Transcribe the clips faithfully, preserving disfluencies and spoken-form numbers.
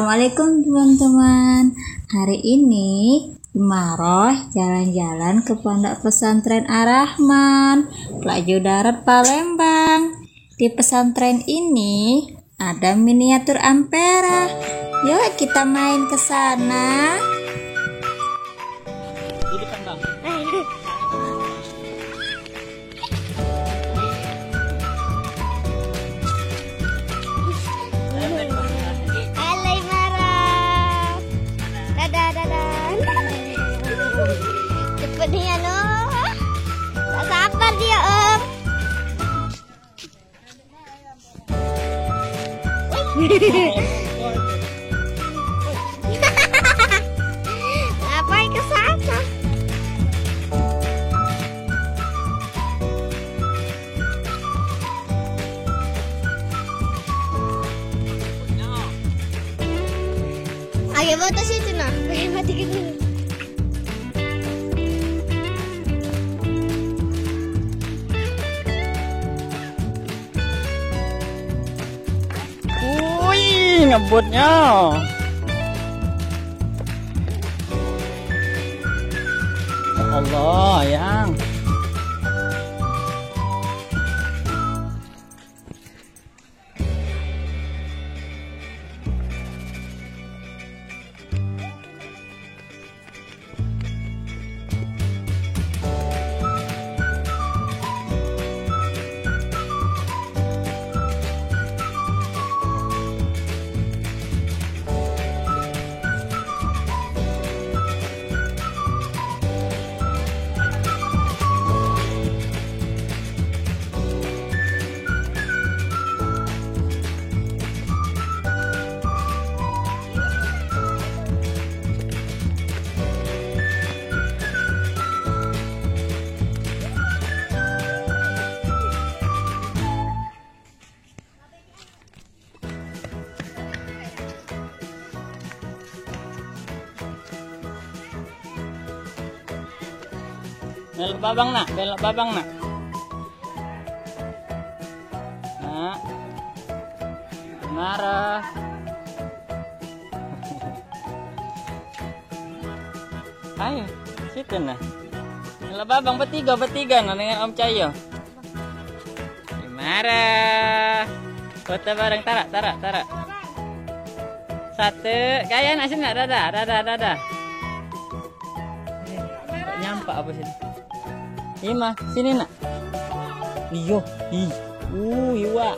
Assalamualaikum, teman-teman. Hari ini Imaroh jalan-jalan ke Pondok Pesantren Ar-Rahman, Pelaju Darat, Palembang. Di pesantren ini ada miniatur Ampera. Yuk, kita main ke sana. Di depan, Bang. Halo, Imara. Dadah, dadah. Cepet nian, oh. Tak sabar dia, Om. Ngapain ke sana? Ayo, foto situ, nah. Ayo, matikan dulu. Wih, ngebutnya. Ya Allah, yang. Belok babang, Nak, belok babang, Nak. Nak. Marah. Ayo, situ nah. Belok babang bertiga, bertiga nah dengan Om Cahyo. Marah. Foto bareng, tarak, tarak, tarak. Satu, gaya nak sini nak, dadah, dadah, dadah. Tak nyampak apa sini. Ima, sini nak. Iyo, ih. Uh, iwak.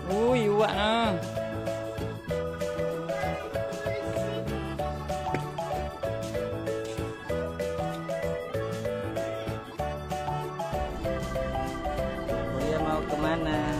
Uh, iwak nah. Kuliah mau kemana?